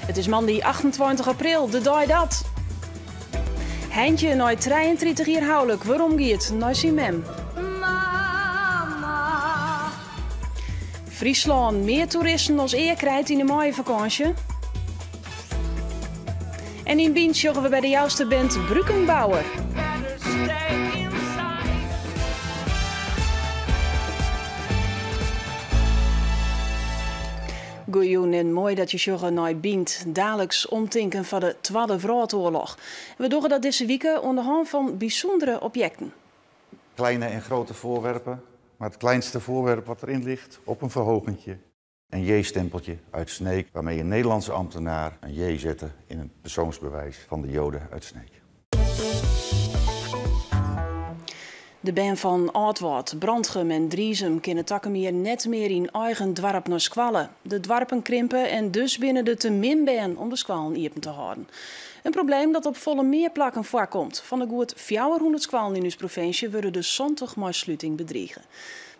It is moandei 28 april, de dei dat Heintje nei 33 jier houlik werom giet nei syn mem. Fryslân mear toeristen as ea krijt yn de maaiefakânsje. En yn Bynt sjogge we by de Jouster band Brückenbauer. Goejûn en moai dat je sjogge nei Bynt, daliks omtinken foar de Twadde Wrâldoarloch. We dogge dat dizze wike oan de hân fan bysûndere objekten. Kleine en grote voorwerpen, maar het kleinste voorwerp wat erin ligt op een verhogentje. Een J-stempeltje uit Sneek, waarmee een Nederlandse ambtenaar een J zette in een persoonsbewijs van de Joden uit Sneek. De bern fan Aldwâld, Brantgum en Driezum kinne takom jier net mear yn eigen doarp nei skoalle. De doarpen krimpe en dus binne der te min bern om de skoallen iepen te hâlden. In probleem dat op folle mear plakken foarkomt. Fan de goed 400 skoallen yn ús provinsje wurde der 70 mei sluting bedrige.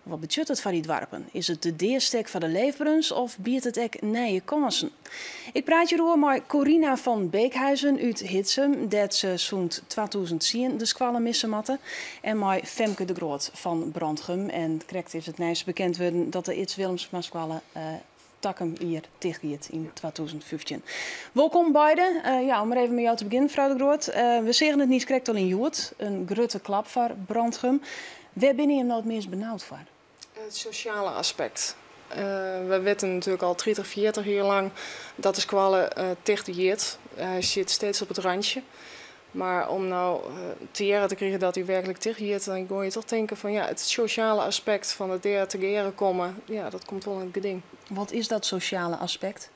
Mar wat betsjut it foar dy doarpen? Is it de deastek foar de leefberens of biedt it ek nije kânsen? Ik praat hjiroer mei Corina van Beekhuizen út Hitsum, dêr't se sûnt 2010 de skoalle misse moatte. En mei Femke de Groot fan Brantgum. En krekt is it nijs bekend wurden dat de Ids Willemsmaskoalle takom jier ticht giet yn 2015. Wolkom beide. Ja, om mar even mei jo te begjinnen, frou de Groot. We seagen it nijs krekt al yn Hjoed. In grutte klap foar Brantgum. Wêr binne jim no it meast benaud foar? It sosjale aspekt. We witte natuerlik al 30, 40 jier lang dat de skoalle ticht giet. Hy sit steeds op it rantsje. Mar om no te hearren te krigen dat hy werklik ticht giet, dan gean je toch tinken fan ja, it sosjale aspekt fan it dêr tegearre komme, ja, dat komt wol yn it geding. Wat is dat sosjale aspekt?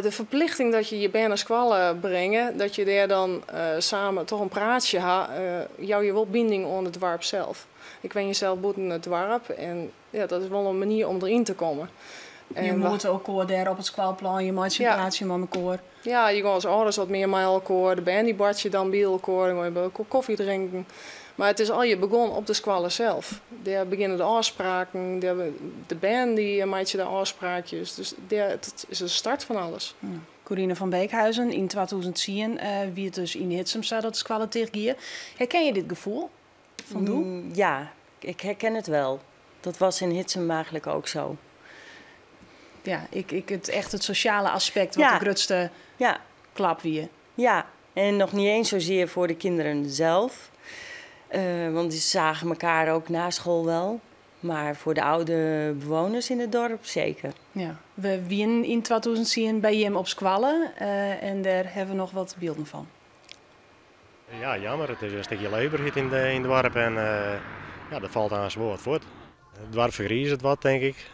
De ferplichting dat je je bern nei skoalle bringe, dat je dêr dan samen toch in praatsje ha, jou je wol bining oan it doarp sels. Ik wenje sels bûten it doarp en ja, dat is wol in manier om deryn te kommen. Je moete elkoar dêr op it skoalplein, je meitsje in praatsje mei mekoar. Ja, je gean as âlders wat mear mei elkoar. De bern dy boartsje dan by elkoar, dan gean je by elkoar kofje drinken. Mar it is allegear begûn op de skoalle sels. Dêr begjinne de ôfspraken, de bern dy meitsje de ôfspraakjes. Dus dêr, it is de start fan alles. Corine van Beekhuizen, yn 2010 wie it dus yn Hitsum sa dat de skoalle ticht gie. Herken je dit gefoel fan doe? Ja, ik herken het wel. Dat was in Hitsum eigenlijk ook zo. Ja, ik, it, echt it sosjale aspekt wat de grutste klap wie. Ja, en nog niet eens zozeer voor de kinderen zelf. Want die zagen elkaar ook na school wel. Maar voor de oude bewoners in het dorp zeker. Ja. We wienen yn 2010 by jim op skoalle en dêr hawwe we noch wat bylden fan. Ja, jammer. It is in stikje leefberheid yn it doarp en ja, dat falt aanst wol wat fuort. It doarp fergrizet wat, tink ik.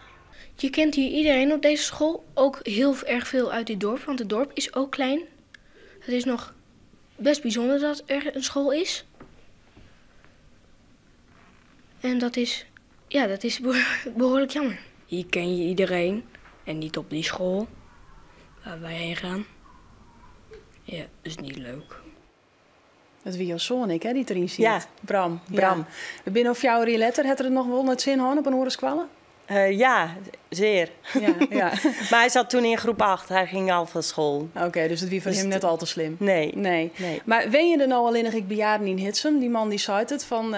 Je kent hier iedereen op deze school, ook heel erg veel uit dit dorp, want het dorp is ook klein. Het is nog best bijzonder dat er een school is. En dat is, ja, dat is behoorlijk jammer. Hier ken je iedereen en niet op die school waar wij heen gaan. Ja, dat is niet leuk. Dat wie jo soan ek, hè, dy't deryn siet. Ja. Bram. Bram. Ja. We binne no 4 jier letter. Hat er it noch wol nei it sin hân op in oare skoalle? Ja, zeer. Ja. Maar hij zat toen in groep 8. Hij ging al van school. Oké, dus it wie foar Dus him net al te slim. Nee. Nee. Nee. Mar wenje der no allinnich ek bejaarden yn Hitsum? Dy man dy seit it, fan,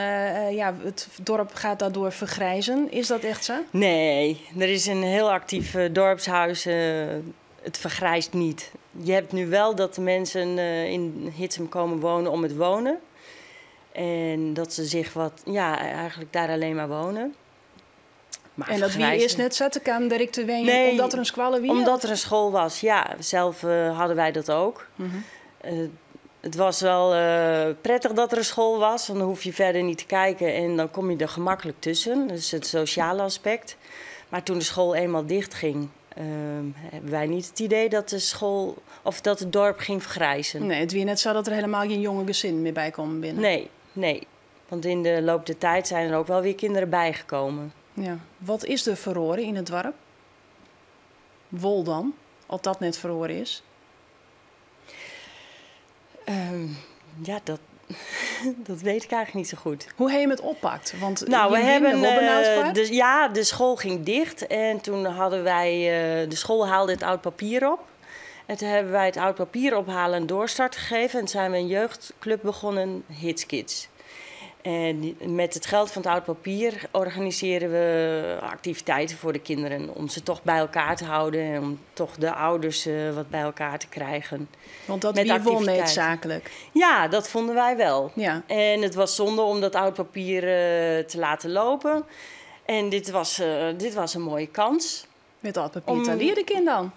ja, it dorp gaat daardoor vergrijzen. Is dat echt sa? Nee, der is in hiel aktyf dorpshuis. Het vergrijst niet. Je hebt nu wel dat de mensen in Hitsum komen wonen om het wonen. En dat ze zich wat, ja, eigenlijk daar alleen maar wonen. Maar En dat wie vergrijzen earst net sa, kamen dêr ek te wenjen Nee, omdat der in skoalle wie? Omdat der in skoalle was, ja. Zelf hadden wij dat ook. Het was wel prettig dat er een school was, want dan hoef je verder niet te kijken en dan kom je er gemakkelijk tussen. Dus het sociale aspect. Maar toen de school eenmaal dicht ging, hebben wij niet het idee dat de school of dat het dorp ging vergrijzen. Nee, it wie net sa dat der hielendal gjin jonge gesinnen mear by kommen binne. Nee, nee. Want in de loop der tijd zijn er ook wel weer kinderen bijgekomen. Ja. Wat is der feroare yn it doarp? Wol dan, as dat net feroare is? Ja, dat weet ik eigenlijk niet zo goed. Hoe ha je it oppakt? Want Nou, we je wiene hebben, der wol benaud foar? Dus, ja, de school ging dicht en toen hadden wij, de school haalde het oud papier op. En toen hebben wij het oud papier ophalen een doorstart gegeven. En zijn we een jeugdclub begonnen, Hitskids. En met het geld van het oud papier organiseren we activiteiten voor de kinderen. Om ze toch bij elkaar te houden en om toch de ouders wat bij elkaar te krijgen. Want dat Met wie won activiteiten. noodzakelijk. Ja, dat vonden wij wel. Ja. En het was zonde om dat oud papier te laten lopen. En dit was een mooie kans. Met oud papier Om- te leren kind dan?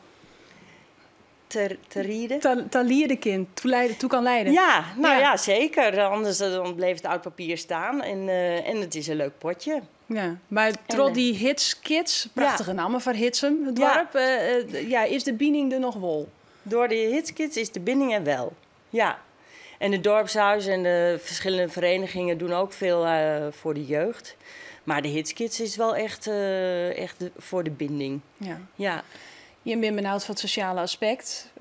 Te rieden. Te leren kind, toe kan leiden. Ja, nou Ja. ja, zeker. Anders dan bleef het oud papier staan. En het is een leuk potje. Ja, maar trots die Hits Kids, prachtige namen voor Hitsum, het dorp. Ja, is de binding er nog wel? Door de Hits Kids is de binding er wel. Ja. En de dorpshuis en de verschillende verenigingen doen ook veel voor de jeugd. Maar de Hits Kids is wel echt voor de binding. Ja. Ja. Je bent benauwd van het sociale aspect,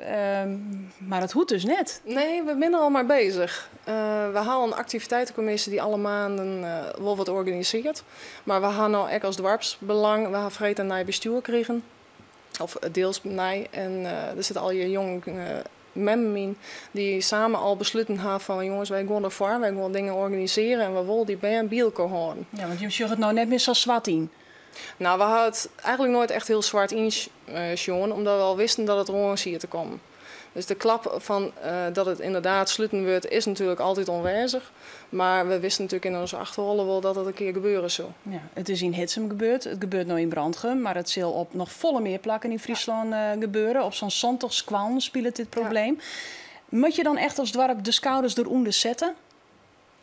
maar het hoeft dus net. Nee, we zijn er al maar bezig. We halen een activiteitencommissie die alle maanden wel wat organiseert. Maar we gaan nou ook als dorpsbelang, we gaan vrede naar bestuur krijgen. Of deels naar. En er zitten al je jonge memmen in die samen al besluiten hebben van jongens, wij gaan ervoor, wij gaan dingen organiseren en we willen die band bij elkaar houden. Ja, want je zag het nou net meer zo zwart in. Nou, we hadden het eigenlijk nooit echt heel zwart in Sjoen, omdat we al wisten dat het rond hier te komen. Dus de klap van dat het inderdaad sluiten wordt, is natuurlijk altijd onwijzig. Maar we wisten natuurlijk in onze achterholle wel dat het een keer gebeuren zou. Ja, het is in Hitsum gebeurd, het gebeurt nu in Brantgum, maar het zal op nog volle meer plakken in Friesland gebeuren. Op zo'n 70 squallen speelt dit probleem. Moet je dan echt als dorp de schouders eronder zetten?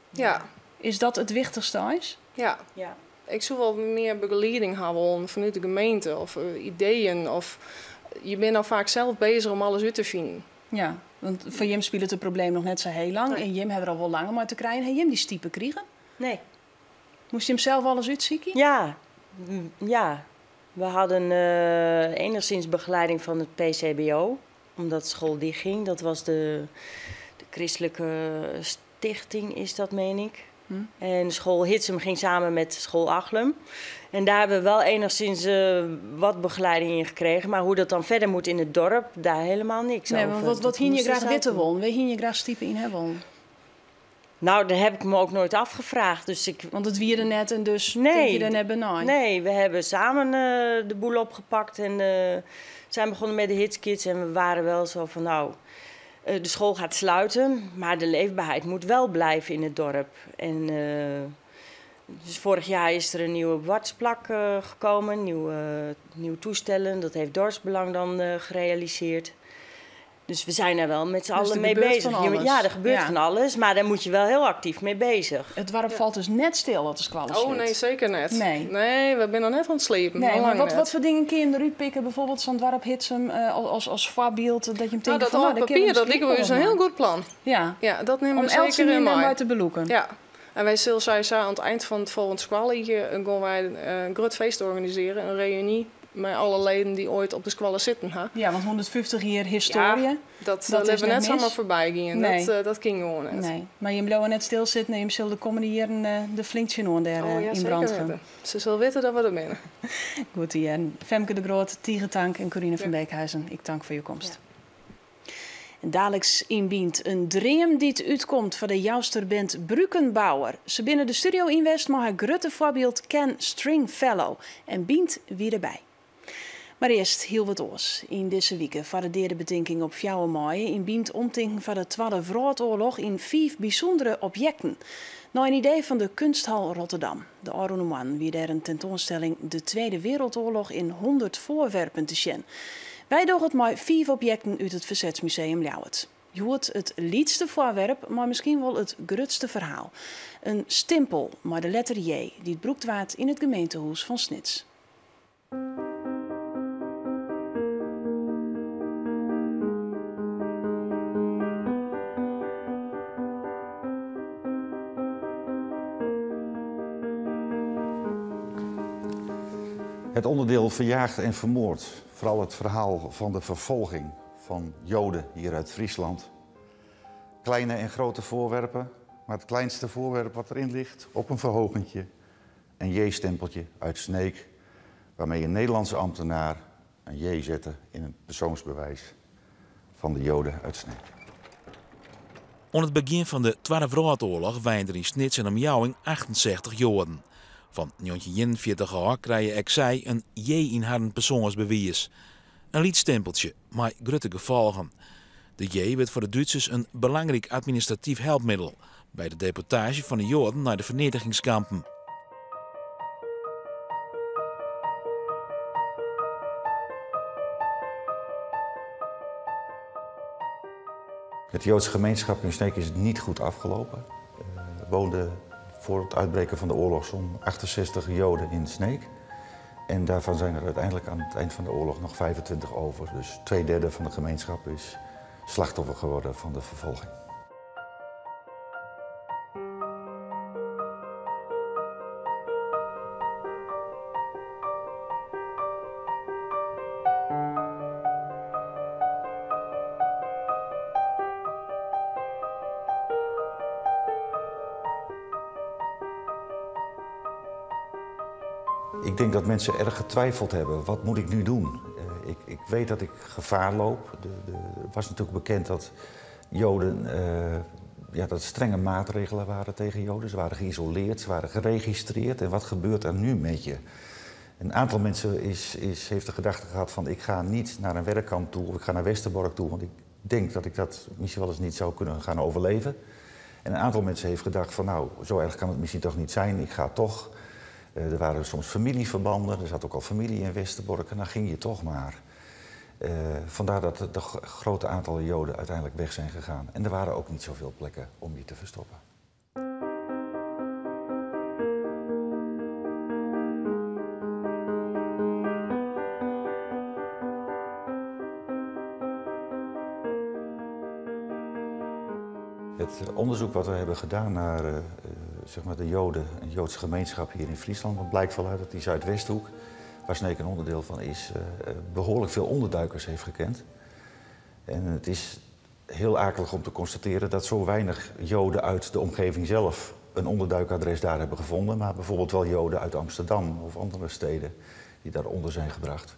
Ja. Is dat het wichtigste eens? Ja. Ja. Ik zou wel meer begeleiding hebben vanuit de gemeente of ideeën. Of je bent al vaak zelf bezig om alles uit te vinden. Ja, want voor Jim speelt het probleem nog net zo heel lang. Nee. En Jim had er al wel langer maar te krijgen. Heb Jim die stiepen kriegen? Nee. Moest je hem zelf alles uitzieken? Ja. Ja. We hadden enigszins begeleiding van het PCBO, omdat school dicht ging. Dat was de christelijke stichting, is dat, meen ik. En school Hitsum ging samen met school Achlum. En daar hebben we wel enigszins wat begeleiding in gekregen. Maar hoe dat dan verder moet in het dorp, daar helemaal niks Nee, over. maar wat Dat hing je moesten graag zij witte doen. won? Wie hing je graag stiepen in hebben? Nou, daar heb ik me ook nooit afgevraagd. Dus ik... Want het wierde net en dus Nee. denk je er net bijna. Nee, we hebben samen de boel opgepakt en zijn begonnen met de Hitskids. En we waren wel zo van, nou, de school gaat sluiten, maar de leefbaarheid moet wel blijven in het dorp. En dus vorig jaar is er een nieuwe wartsplak gekomen, nieuwe toestellen. Dat heeft Dorpsbelang dan gerealiseerd. Dus we zijn daar wel met z'n Dus allen er mee gebeurt bezig. van alles. Ja, er gebeurt Ja. van alles, maar daar moet je wel heel actief mee bezig. Het dorp valt dus net stil dat de squallen Oh sluit. nee, zeker net. Nee. Nee, we zijn nog net aan het slepen. Nee, Al maar lang net. wat voor dingen kun je hem eruit pikken? Bijvoorbeeld zo'n dorp Hitsum als voorbeeld. Dat je hem Nou, denkt dat van, nou, oud daar kunnen papier, we dat lijkt me misschien dus een wel heel goed plan. Ja. Ja, dat nemen Om we zeker elke in in mee. buiten te beloeken. Ja. En wij zullen sowieso aan het eind van het volgende squallen gaan wij een groot feest organiseren, een reunie met alle leden die ooit op de squallen zitten. Hè? Ja, want 150 jaar historie. Ja, dat Dat is hebben we net net zomaar mis. voorbij gaan. Nee. Dat ging gewoon net. Nee, maar je blijft net stilzitten en je zult de komende jaren de flinkje aan daar, Oh, ja, in zeker Brantgum. weten. Ze zullen weten dat we er binnen. Goed, en Femke de Groot, Tigetank en Corine van Beekhuizen. Ik dank voor je komst. Ja. En dadelijks inbient een dream die het uitkomt van de Jousterband Brukenbauer. Ze binnen de studio in West, maar haar grote voorbeeld Ken Stringfellow en bient wie erbij. Maar eerst heel wat oors. In deze week van de derde bedenking op Fjouwermaaien in Bient omtinken van de Tweede Wereldoorlog in 5 bijzondere objecten. Naar een idee van de Kunsthal Rotterdam. De Aronoman wie daar een tentoonstelling de Tweede Wereldoorlog in 100 voorwerpen te zien. Wij doen het maar 5 objecten uit het Verzetsmuseum Ljouwert. Je hoort het liedste voorwerp, maar misschien wel het grootste verhaal. Een stempel, maar de letter J, die het broekt waard in het gemeentehuis van Snits. Het onderdeel verjaagd en vermoord. Vooral het verhaal van de vervolging van Joden hier uit Friesland. Kleine en grote voorwerpen, maar het kleinste voorwerp wat erin ligt op een verhogentje. Een J-stempeltje uit Sneek, waarmee een Nederlandse ambtenaar een J zette in een persoonsbewijs. Van de Joden uit Sneek. Oan it begjin fan de Twadde Wrâldoarloch weinen der yn Snits en omjouwing 68 Joaden. Fan 1941 ôf krije ek sy in J yn harren persoansbewiis. In lyts stimpeltsje mei grutte gefolgen. De J wurdt foar de Dútsers in belangryk administratyf helpmiddel by de deportaasje fan de Joaden nei de ferneatigingskampen. Met de Joodse gemeenschap in Sneek is het niet goed afgelopen. Er woonden voor het uitbreken van de oorlog zo'n 68 Joden in Sneek. En daarvan zijn er uiteindelijk aan het eind van de oorlog nog 25 over. Dus 2/3 van de gemeenschap is slachtoffer geworden van de vervolging. Ik denk dat mensen erg getwijfeld hebben. Wat moet ik nu doen? Ik weet dat ik gevaar loop. Het was natuurlijk bekend dat Joden, ja, dat strenge maatregelen waren tegen Joden. Ze waren geïsoleerd, ze waren geregistreerd. En wat gebeurt er nu met je? Een aantal mensen heeft de gedachte gehad van ik ga niet naar een werkkamp toe of ik ga naar Westerbork toe, want ik denk dat ik dat misschien wel eens niet zou kunnen gaan overleven. En een aantal mensen heeft gedacht van nou, zo erg kan het misschien toch niet zijn, ik ga toch. Er waren soms familieverbanden, er zat ook al familie in Westerbork en dan ging je toch maar. Vandaar dat de grote aantallen Joden uiteindelijk weg zijn gegaan. En er waren ook niet zoveel plekken om je te verstoppen. Het onderzoek wat we hebben gedaan naar de Joden en de Joodse gemeenschap hier in Friesland, want blijkt wel uit dat die Zuidwesthoek, waar Sneek een onderdeel van is, behoorlijk veel onderduikers heeft gekend. En het is heel akelig om te constateren dat zo weinig Joden uit de omgeving zelf een onderduikadres daar hebben gevonden, maar bijvoorbeeld wel Joden uit Amsterdam of andere steden die daaronder zijn gebracht.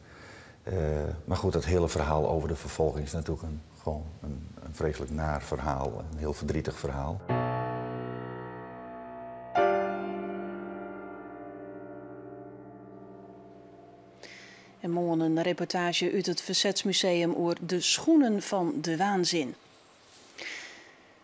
Maar goed, dat hele verhaal over de vervolging is natuurlijk gewoon een vreselijk naar verhaal, een heel verdrietig verhaal. En morgen een reportage uit het Verzetsmuseum over de schoenen van de waanzin.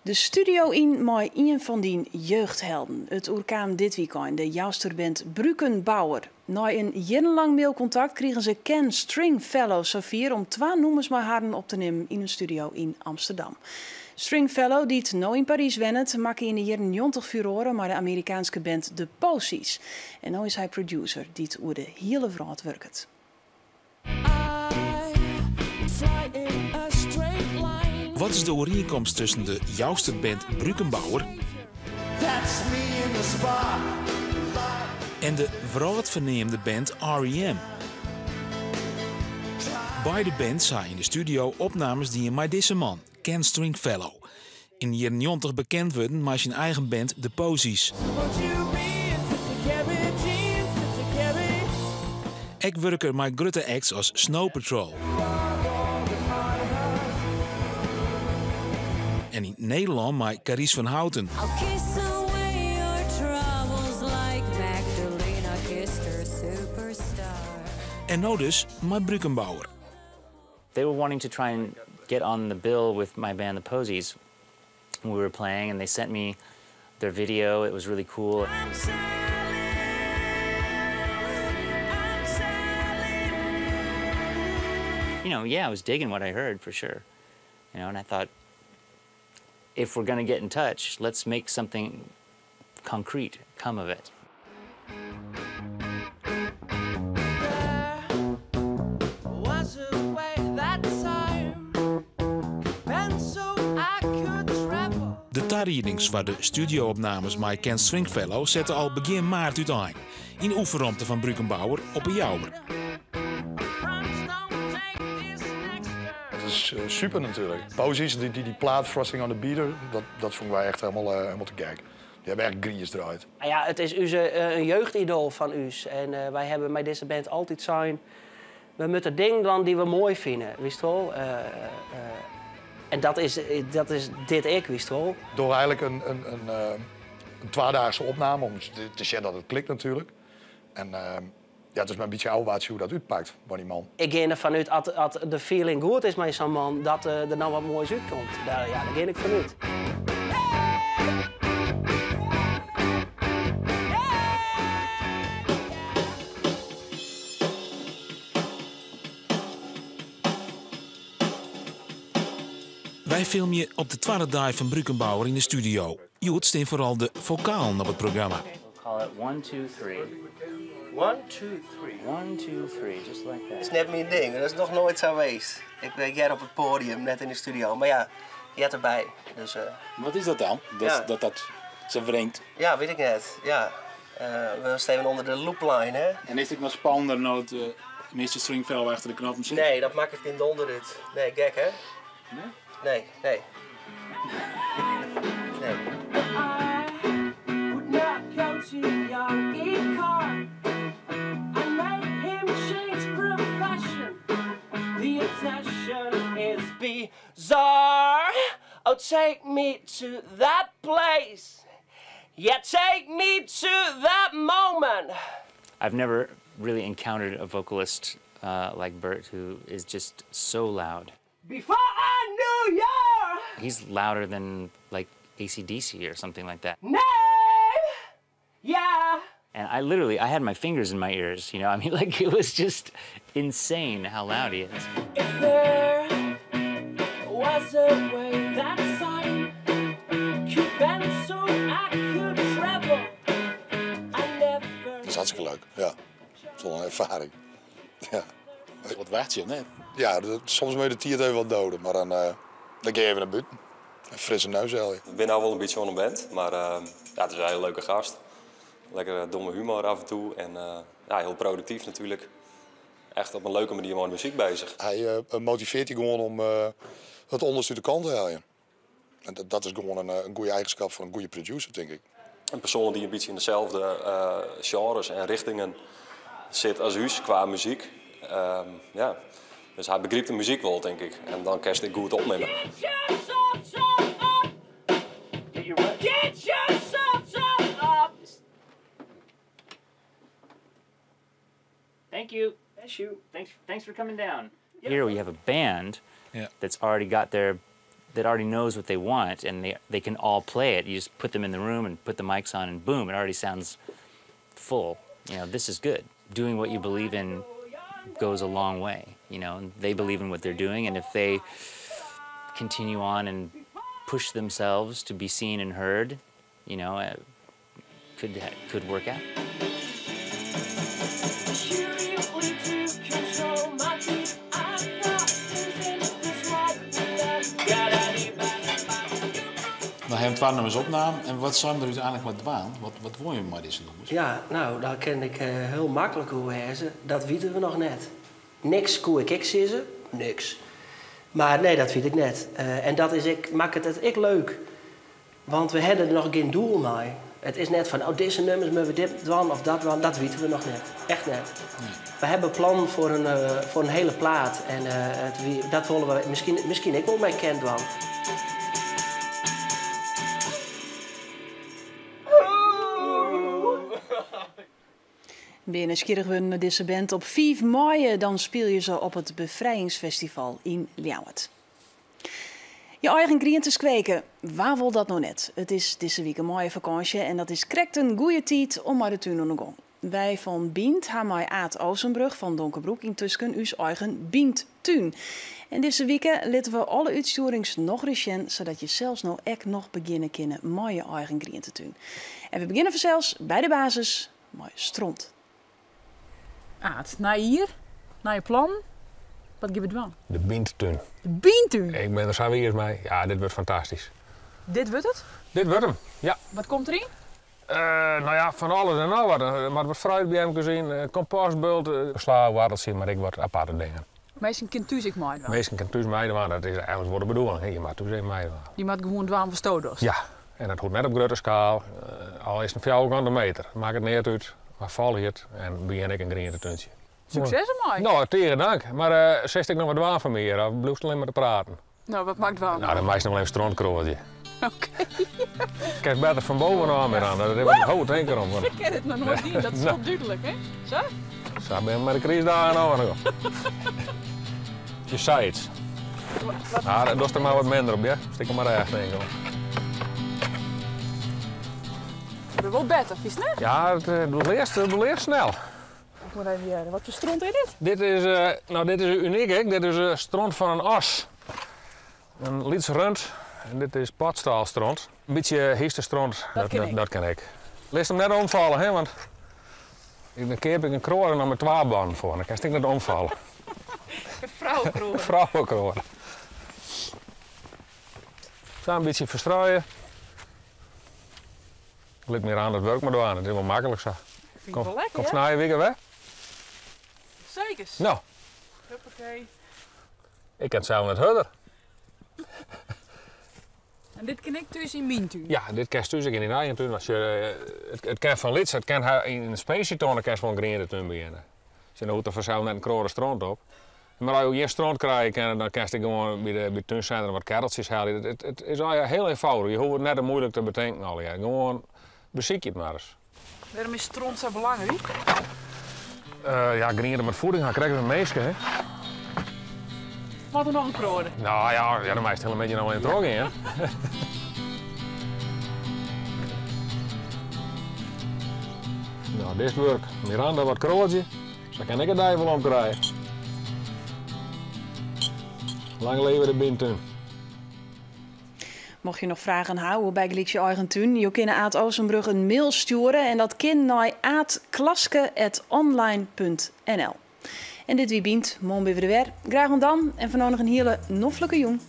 De studio in mei een van die jeugdhelden. Het oerkaam dit weekend, de Jousterband Brúkenbauer. Na een jarenlang mailcontact kregen ze Ken Stringfellow zover om 2 noemers maar haren op te nemen in een studio in Amsterdam. Stringfellow, die het nou in Parijs wennet, maakte in de jaren 90 furoren maar de Amerikaanse band The Posies. En nu is hij producer die het oer de hele wereld werkt. Wat is de overeenkomst tussen de Jousterband Brúkenbauer en de wereldverneemde band R.E.M.? Beide bands zijn in de studio opnames die in deze man, Ken Stringfellow. In de jaren 90 bekend worden met zijn eigen band The Posies. Ik werk er met grote acts als Snow Patrol. En in Nederland met Carice van Houten. En nou dus met Brúkenbauer. They were wanting to try and get on the bill with my band, The Posies. We were playing and they sent me their video. It was really cool. I was digging what I heard for sure. And I thought, if we're going to get in touch, let's make something concrete come of it. De tariedings waar de studioopnames met Ken Stringfellow zetten al begin maart uiteen. In de oefenruimte van Brúkenbauer op een Jouwer. Het is super natuurlijk. Posies, die plaat Frosting on the Beater, dat vonden wij echt helemaal te gek. Die hebben echt grieën eruit. Ja, het is een jeugdidool van u. En wij hebben met deze band altijd zijn. We moeten dingen doen die we mooi vinden, wist je wel? En dat is, dat is dit ek, witst wol. Door eigenlijk een tweedaagse opname om te zien dat het klikt natuurlijk. En ja, het is maar een beetje ouderwets hoe dat uitpakt bij die man. Ik ga ervan uit, als de feeling goed is met zo'n man, dat er nou wat moois uitkomt. Daar, ja, daar ga ik vanuit. Wy filmje op de tweede dag van Brukenbauer in de studio. Hjoed stean foaral de fokalen op it programma. Call it 1, 2, 3. 1, 2, 3. 1, 2, 3, just like that. Dat is net mijn ding, dat is nog nooit zo geweest. Ik ben jij op het podium, net in de studio. Maar ja, je hebt erbij. Dus, Wat is dat dan? Dat Ja. dat ze wringt? Ja, weet ik net. Ja. We staan onder de loopline, hè? En is het nog spannender dan het Mr. Stringfellow achter de knoppen zit? Nee, dat maakt het in donder uit. Nee, gek hè? Nee? Nee, nee. Nee. I would not go to young Econ. I made him change profession. The obsession is bizarre. Oh, take me to that place. Yeah, take me to that moment. I've never really encountered a vocalist like Bert who is just so loud. Before I knew your He's louder than like AC/DC or something like that. name. Yeah. And I literally, I had my fingers in my ears, you know? I mean, like, it was just insane how loud he is. If there was a way that time could bend so I could travel, I never. Dat is hartstikke leuk, ja. Dat is wel een ervaring. Ja. Wat wacht je, net? Ja, soms moet je de tier even wat doden, maar dan ga je even naar buiten. Een frisse neus haal je. Ik ben nou wel een beetje on een band, maar ja, het is een hele leuke gast. Lekker domme humor af en toe en ja, heel productief natuurlijk. Echt op een leuke manier met muziek bezig. Hij motiveert je gewoon om het onderste uit de kant te halen. En dat is gewoon een goede eigenschap van een goede producer, denk ik. Een persoon die een beetje in dezelfde genres en richtingen zit als u qua muziek. Ja. Dus hij begrijpt de muziek wel, denk ik. En dan kan je het goed opnemen. Get your salt up! Get your what? Get your salt up! Thank you. Bless you. Thanks for coming down. Here we have a band that's already got their, that already knows what they want, and they can all play it. You just put them in the room and put the mics on, and boom, it already sounds full. This is good. Doing what you believe in goes a long way. And they believe in what they're doing, and if they continue on and push themselves to be seen and heard, it could work out. Nou, hebben we nummers opnamen. En wat zou je er uiteindelijk met dwaan? Wat wil je met deze nummers? Ja, nou, daar ken ik heel makkelijk hoe hersen. Dat weten we nog net. Niks koe ik ik niks. Maar nee, dat vind ik net. En dat is ik, maak het ik leuk. Want we hebben er nog geen doel mee. Het is net van, oh, deze nummers moeten we dit doen of dat doen. Dat weten we nog net. Echt net. Nee. We hebben plan voor een hele plaat. En dat willen we misschien ik wel mee kent doen. Binnen Schierigwun deze band op 5 mei, dan speel je ze op het Bevrijdingsfestival in Ljouwert. Je eigen groentes kweken, waar wil dat nou net? Het is deze week een mooie vakantie en dat is krekt een goede tijd om maar de tuin aan de gang. Wij van Bynt hebben mij Aad Oosenbrug van Donkerbroek intussen uw eigen Bynt-tuin. En deze week laten we alle uitstuurings nog eens zien, zodat je zelfs nou echt nog beginnen kunnen met je eigen groentetuin. En we beginnen zelfs bij de basis, mooi stront. Aad, naar hier, naar je plan. Wat geeft het dan? De Bynt-tuin. De Bynt-tuin? Ik ben er zo weer eens mee. Ja, dit wordt fantastisch. Dit wordt het? Dit wordt hem, ja. Wat komt erin? Nou ja, van alles en nog wat. Maar wat fruit bij hem gezien, compostbult, sla, warreltje, maar ik wat aparte dingen. Meesten kind thuis ik mij dan? Meesten kind thuis mij dan, dat is eigenlijk voor de bedoeling. Hè. Je mag thuis even mij dan. Die maakt gewoon dwaan van stootdoos? Ja, en dat hoort net op grote schaal. Al is het een vierkante meter, maakt het niet uit. Maar val hier en begin ik een groentetuintje. Succes ermee! Nou, tegen dank. Maar zegt ik nog wat dwaan van meer, of blijft het alleen maar te praten? No, wat moat ik dwaan? No, dan meist noch wol even stront kroadzje. Oké. Kinst better fan bovenôf mear oan, dat is wat hout tinker om. Ik ha dit noch noait dien, dat is wol dúdlik, hè? Sa? Sa binne we mei de krystdagen ôf. Je sei iets. Nou, dan dochst der mar wat minder op, ja? Stik mar echt, tink ik. Ik ben wol better, fynst net? Ja, it, do learst snel. Ik moat even hearre. Wat foar stront is dit? Dit is, eh, no, dit is unyk, hè? Dit is eh, stront fan in os. In lyts rund. En dit is potstaalstront. In bytsje hynstestront. Dat kin ik. Dat kin ik. Litst him net omfalle, hè? Want dan keap ik in kroade noch mei twa bannen foar. Dan kinst ek net omfalle. In frouwekroade. Frouwekroade. Sa in bytsje ferstruie. Lit Miranda it wurk mar dwaan, it is wol maklik sa. Fyn ik wol lekker, Komst nije wike wer? Sekers. No. Huppakee. Ik kin it sels net hurder. En dit kin ik thús yn myn tún? Ja, dit kinst thús ek yn dyn eigen tún. As je, eh, it, it kin fan lyts, it kin yn in spesytonne kinst wol in grientetún begjinne. Sjoch, no hoecht der fansels net in kroade stront op. Mar as jo gjin stront krije kinne, dan kinst ek gewoan by de by it túnsintrum wat kerreltsjes helje. It, it is allegear hiel eenfâldich. Je hoege it net te muoilik te betinken allegear. Gewoan besykje it mar ris. Wêrom is stront sa belangryk? Uh, ja, griente moat fieding ha, krekt as in minske, hè? Moat der noch in kroade? No ja, ja dan meist de hiele middei noch even trochgean. No, dit wurk. Miranda wat kroadzje. Sa kin ik in dei wol omkrije. Lang leve de Byntún. Mocht je noch fragen ha oer bygelyks je eigen tún, jo kinne Aad Oosenbrug in mail stjoere en dat kin nei aadklaske@online.nl. En dit wie Bynt, moarn binne we der wer. Graach oant dan en foar no noch in hiele noflike jûn.